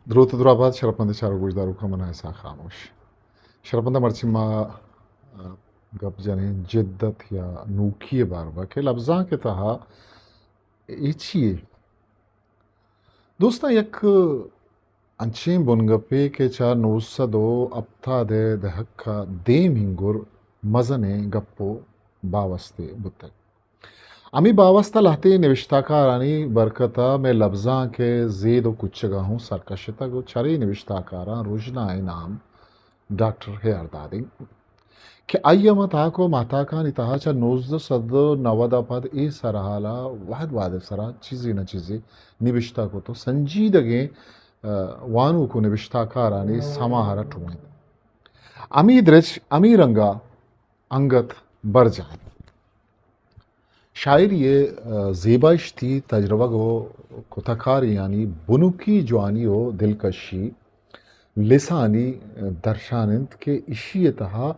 دروت ءُ دراہ بات شرپمند چاروک گوشداروکاں، من آں اسحاق خاموش۔ شرپمند، مرچی ما، آ، گپ جنیں جدت یا نوکی ءِ باروا کہ لبزانک ءِ تہا اے چی یے؟ دوستاں، یک انچیں بنگپے کہ چہ نو سد ءُ ہپتاد ءِ دہک ءَ دیم ہنگر مزنیں گپ ءُ باوستے بوتگ۔ ہمے باوست ءَ لہتیں نبشتہ کارانی برکت ءَ مئے لبزانک ءِ زید ءُ کچگ ءَ ہوں سر کشتگ ءُ چرے نبشتہ کاراں رژنائیں نام ڈاکٹر ہیارداد انت کہ آئی ءَ ما تاک ءُ ماہتاکانی تہا چہ نوزدہ سد ءُ نود ءَ پد اے سرحال ءَ وہد وہد ءِ سرا چیزے نہ چیزے نبشتہ کت ءُ سنجیدگیں، آ، وانوک ءُ نبشتہ کارانی سما ءَ را ٹوہینت۔ ہمے درچ، ہمے رنگ ءَ انگت برجاہ انت۔ شاعری ءِ، آ، زیبائشتی تجربگ ءُ کتہ کاریانی بنکی جوانی ءُ دلکشی لسانی، آ، درشان انت کہ ایشی ءِ تہا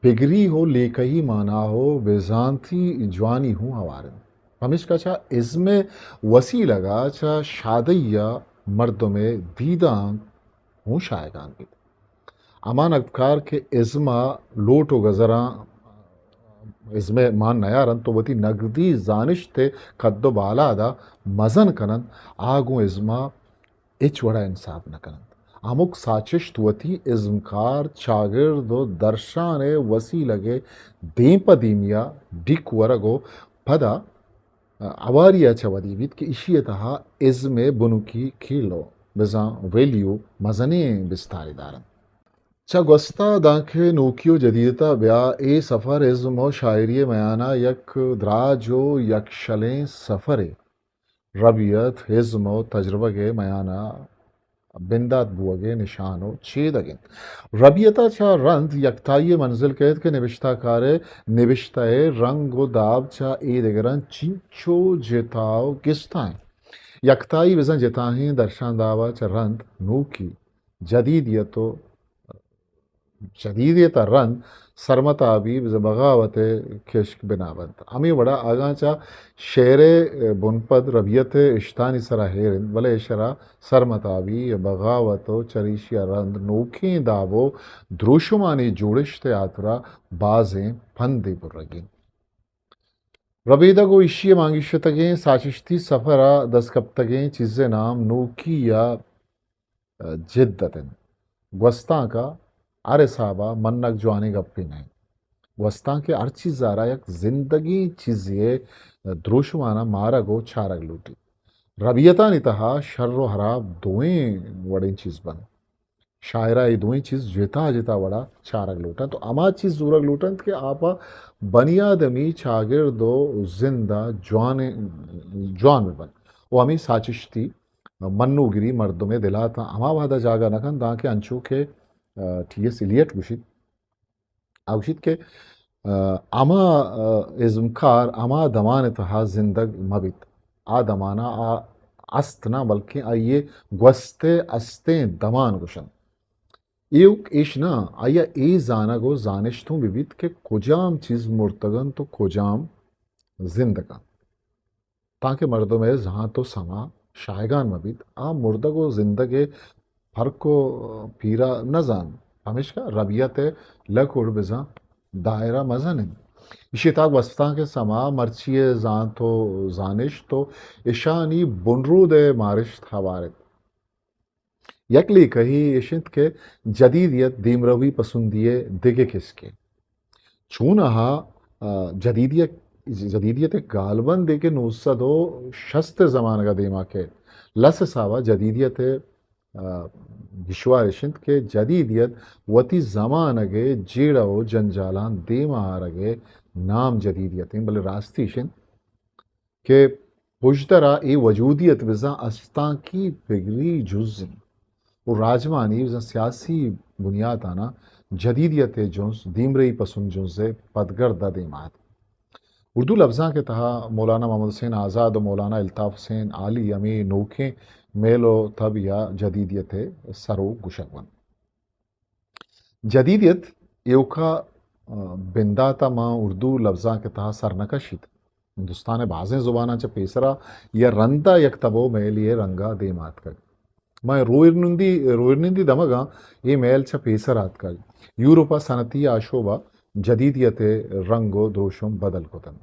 پگری ءُ لیکہی مانا ءُ بزانتی جوانی ہوں ہوار انت۔ پمیشکا چہ ازم ءِ وسیلگ ءَ چہ شادئی ءَ مردم ءِ دیدانک ہوں شاہگان بیت۔ ہما نگدکار کہ ازم ءَ لوٹ ءُ گزراں، ازم ءِ مان نیارنت ءُ وتی نگدی زانشت ءِ کد ءُ بالاد ءَ مزن کننت، آ گوں ازم ءَ ہچ وڑ ءَ انساپ نہ کننت۔ ہمک ساچشت وتی ازمکار، چاگرد ءُ درشان ءِ وسیلگ ءِ دیم پہ دیمی ءَ ڈیک ورگ ءُ پدا ہواری ءَ چہ ودی بیت کہ ایشی ءِ تہا ازم ءِ بنکی کیلو، بزاں ویلیو، مزنیں بستارے دارنت۔ چہ گوستا دانکہ نوکی ءُ جدیدتا بیا، اے سفر ازم ءُ شاعری ءِ میان ءَ یک دراج ءُ یکشلیں سفرے۔ ربیت، ازم ءُ تجربگ ءِ میان ءَ بندات بوگ ءِ نشان ءُ چیدگ انت۔ ربیت ءَ چہ رند یکتائی ءِ منزل کئیت کہ نبشتہ کار ءِ نبشتہ ءِ رنگ ءُ داب چہ اے دگراں چنچو جتا ءُ گستا انت۔ یکتائی بزاں جتاہیں درشان داب ءَ چہ رند نوکی، جدیدیت ءُ جدیدیت ءَ رند سرمتابی بزاں بغاوت ءِ کشک بنا بنت۔ ہمے وڑا اگاں چہ شعر ءِ بنپد ربیت ءِ اشتانی سرا ہیر انت، بلے ایشرا سرمتابی یا بغاوت ءُ چریشی ءَ رند نوکیں داب ءُ دروشمانی جوڑشت ءِ ہاترا بازیں پندے برگی انت۔ ربیدگ ءُ ایشی ءِ مانگیشتگیں ساچشتی سفر ءَ دست کپتگیں چیز ءِ نام نوکی یا جد ات انت۔ گوستانک ءَ ہر حساب ءَ منگ جوانیں گپے نہ انت۔ گوستانک ءِ ہر چیز ءَ را یک زندگیں چیزے ءِ دروشمان ءَ مارگ ءُ چارگ لوٹیت۔ ربیتانی تہا شر ءُ ہراب دوئیں وڑیں چیز بنت۔ شاعر ءَ اے دوئیں چیز جتا جتا وڑا چارگ لوٹنت ءُ ہما چیز زورگ لوٹنت کہ آ پہ بنی آدمی چاگرد ءُ زند ءَ جوان، جوان بہ بنت ءُ ہمے ساچشتی منوگری مردم ءِ دل ءَ تاں ہما وہد ءَ جاگہ نہ کنت دانکہ انچو کہ، آ، ٹی ایس ایلیٹ گوشیت، آ گوشیت کہ، آ، ہما، آ، ازمکار ہما دمان ءِ تہا زندگ مہ بیت، آ دمان ءَ آ است نہ بلکیں آئی ءِ گوست ءِ استیں دمان گوشنت۔ ایوک ایش نہ، آئی ءَ اے زانگ ءُ زانشت اوں بہ بیت کہ کجام چیز مرتگ انت ءُ کجام زندگ انت۔ تانکہ مردم ءِ زانت ءُ سما شاہگان مہ بیت، آ مردگ ءُ زندگ ءِ پرک ءُ پیرا نہ زانت۔ پمیشکا ربیت ءِ لکوڑ بزاں دائرہ مزن انت۔ ایشی ءِ تہا گوستانک ءِ سما، مرچی ءِ زانت ءُ زانشت ءُ اشانی بنرود ءِ مارشت ہوار انت۔ یک لیکہے ایش انت کہ جدیدیت دیمروی پسندی ءِ دگہ کسکے۔ چوناہا، آ، جدیدیت، جدیدیت ءِ گالبندے کہ نو سد ءُ شست ءِ زمانگ ءَ دیما کئیت۔ لس حساب ءَ جدیدیت ءِ، آ، گیشوار ایش انت کہ جدیدیت وتی زمانگ ءِ جیڑہ ءُ جنجالاں دیما آرگ ءِ نام جدیدیت انت، بلے راستی ایش انت کہ پژدر ءَ اے وجودیت بزاں استانکی پگری جز انت ءُ راجمانی بزاں سیاسی بنیاتاناں جدیدیت ءِ جنز، دیمرئی پسند جنز ءِ پدگرد ءَ دیما ات۔ اردو لبزانک ءِ تہا مولانا محمد حسین آزاد ءُ مولانا الطاف حسین عالی ہمے نوکیں میل ءُ تب یا جدیدیت ءِ سروک گوشگ بنت۔ جدیدیت ایوکا، آ، بندات ءَ ماں اردو لبزانک ءِ تہا سر نہ کشیت۔ ہندوستان ءِ بازیں زباناں چہ پیسرا یا رندا یک تب ءُ میلے ءِ رنگا دیم آتکگ۔ مئے روئرنندی، روئرنندی دمگاں اے مئیل چہ پیسر آتکگ۔ یورپ ء صنعتی آشوب ء جدیدیت ء رنگ و دروشم بدل کتنت۔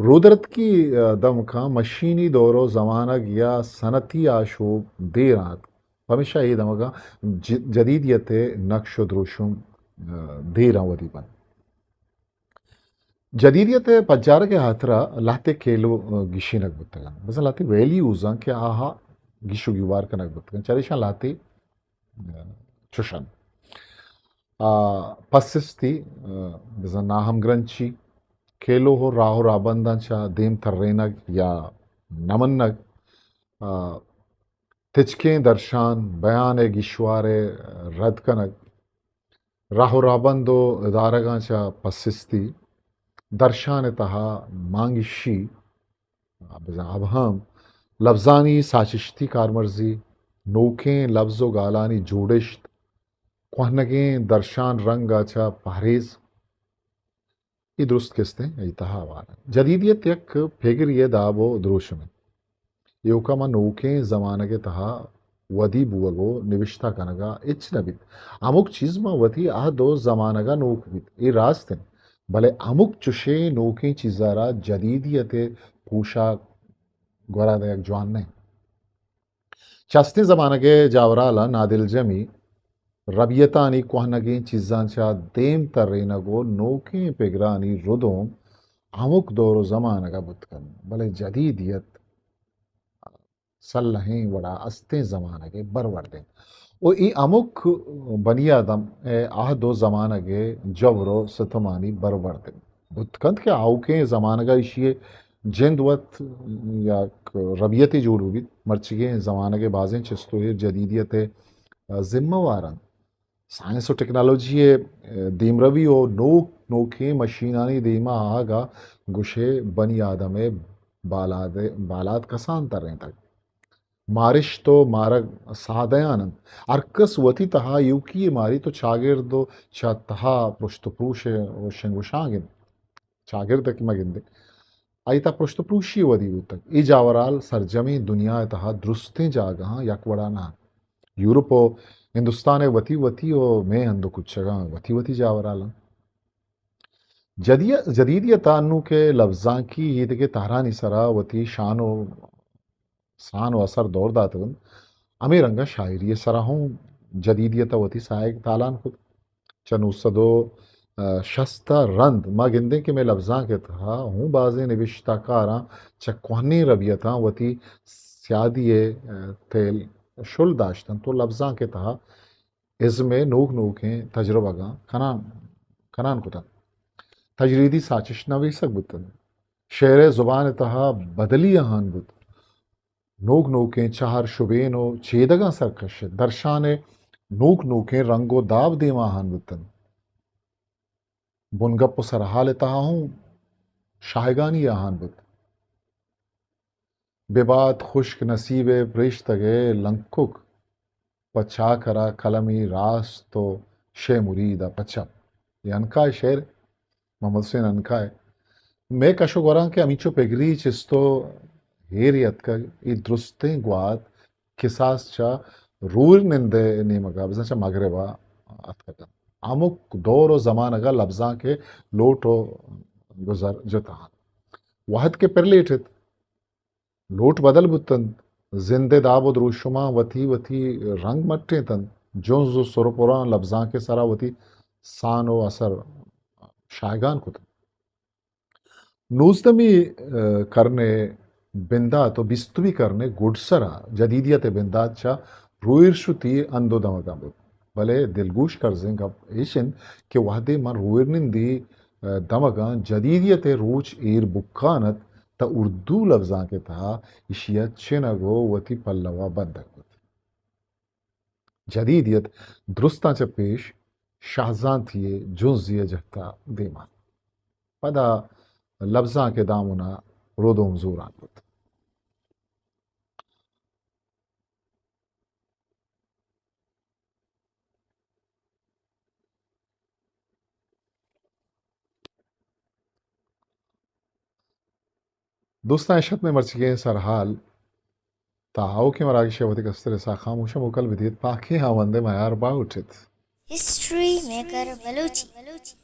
رودرتکی، ء، دمکاں مشینی دور و زمانگ یا صنعتی آشوب دیر آتک، پمیشا اے دمگاں ج-، جدیدیت ء نقش و دروشم، ء، دیراں ودی بنت۔ جدیدیت ء پجارگ ء ہاترا لہتے کیلو، ء، گیشینگ بوتگ انت۔ بزاں لہتے ویلیوز انت کہ آہاں گیش و گیوار کنگ بوتگ انت۔ چریشاں لہتے، ء، چش انت۔ آ، پسستی، ء، بزاں ناہمگرنچی، کیلو و راہ و رابنداں چہ دیم ترینگ یا نہ منگ، ء، تچکیں درشان، بیان ء گیشوار ء رد کنگ، راہ و رابند و ادارگاں چہ پسستی، درشان ء تہا مانگشی، بزاں ابہم، لبزانی ساچشتی کارمرزی، نوکیں لبز و گالانی جوڑشت، کوہنگیں درشان رنگ ء چہ پہریز، اے درست کستیں ای تہا ہوار انت۔ جدیدیت یک پگری ء داب و دروشم انت۔ ایوکا ما نوکیں زمانگ ء تہا ودی بوگ و نبشتہ کنگ ء ہچ نہ بیت۔ ہمک چیز ما وتی عہد و زمانگ ء نوک بیت۔ اے راست انت۔ بلے ہمک چشیں نوکیں چیز ء را جدیدیت ء پوشاک گورا دئیگ جوان نہ انت۔ چہ استیں زمانگ ء جاورالاں نادلجمی ربیتانی کوہنگیں چیزاں چہ دیم ترینگ و نوکیں پگرانی ردوم ہمک دور و زمانگ ء بوت کنت، بلے جدیدیت سلہیں وڑا استیں زمانگ ء برورد انت و اے ہمک بنی آدم ء عہد و زمانگ ء جبر و ستمانی برورد انت۔ بوت کنت کہ آؤکیں زمانگ ء ایشی ء جند وت یک ربیتے جوڑ بہ بیت، مرچیگیں زمانگ ء بازیں چست و ایر جدیدیت ء ذمہ وار انت۔ سائنس و ٹیکنالوجی ء دیمروی و نوک نوکیں مشینانی دیما آہگ ء گوشے بنی آدم ء بالاد، بالاد کسان ترینتگ۔ مارشت و مارگ سادیان انت۔ ہر کس وتی تہا ایوکی ء ماریت و چاگرد و چہ تہا پرشت و پروش و شنگ و شانگ انت۔ چاگرد ء کہ ما گندیں، آئی تہا پرشت و پروشی ودی بوتگ۔ اے جاورال سرجمیں دنیا ء تہا درستیں جاگہاں یک وڑا نہ انت۔ یورپ و ہندوستان ء وتی وتی و مئے ہند و کچگاں وتی وتی جاورال انت۔ جدی-، جدیدیت ء انو کہ لبزانکی ایدگہ تہرانی سرا وتی شان و سان و اثر دور داتگ انت، ہمے رنگ ء شاعری ء سرا ہوں جدیدیت ء وتی ساہگ تالان کت۔ چہ نو سد و شست ء رند ما گندیں کہ مئے لبزانک ء تہا ہوں بازیں نبشتہ کاراں چہ کوہنیں ربیتاں وتی سیادی ء تیل شل داشت انت و لبزانک ء تہا ازم ء نوک نوکیں تجربگاں کنان، کنان کت انت۔ تجریدی ساچش نویسگ بوت انت۔ شعر ء زبان ء تہا بدلی آہان بوت۔ نوک نوکیں چہر شبین و چیدگاں سر کشت۔ درشان ء نوک نوکیں رنگ و داب دیما آہان بوت انت۔ بنگپ و سرحال ء تہا ہوں شاہگانی آہان بوت۔ ببات خشک نصیب ء پریشتگ ء لنکک، پہ چاکر ء قلمی راست و شے مرید ء پہ چپ۔ اے عنقا ء شعر، محمد حسین عنقا ء۔ مئے کش و گوراں کہ ہمینچو پگری چست و ہیرے اتکگ، اے درستیں گوات کساس چہ رورنند ء نیمگ ء بزاں چہ مغرب ء اتکگ انت۔ ہمک دور و زمانگ ء لبزانک ء لوٹ و گزر جتا انت۔ وہد کہ پر لیٹ ات، لوٹ بدل بوت انت، زند ء داب و دروشماں وتی وتی رنگ مٹینت انت، جنز و سر و پراں لبزانک ء سرا وتی سان و اثر شاہگان کت انت۔ نوزدہمی، ء، کرن ء بندات و بیستمی کرن ء گڈسرا جدیدیت ء بندات چہ روئرشتی ہند و دمگاں بوت۔ بلے دلگوش کرزیں گپ ایش انت کہ وہدے من روئرنندی، ء، دمگاں جدیدیت ء روچ ایر بکان ات، تہ اردو لبزانک ء تہا ایشی ء چنگ و وتی پلو ء بندگ بوت۔ جدیدیت درستاں چہ پیش شاہزانتی ء جنزی ء جہت ء دیما۔ پدا لبزانک ء دامن ء رودوم زوران بوت۔ دوستاں، اش ات مئے مرچیگیں سرحال۔ تا آؤکیں مراگش ءَ وتی کستر ءِ ساہ خاموش ءَ موکل بدیت، پاکیں ہاوند ءِ میار باہوٹ ایت۔ History maker Balochi.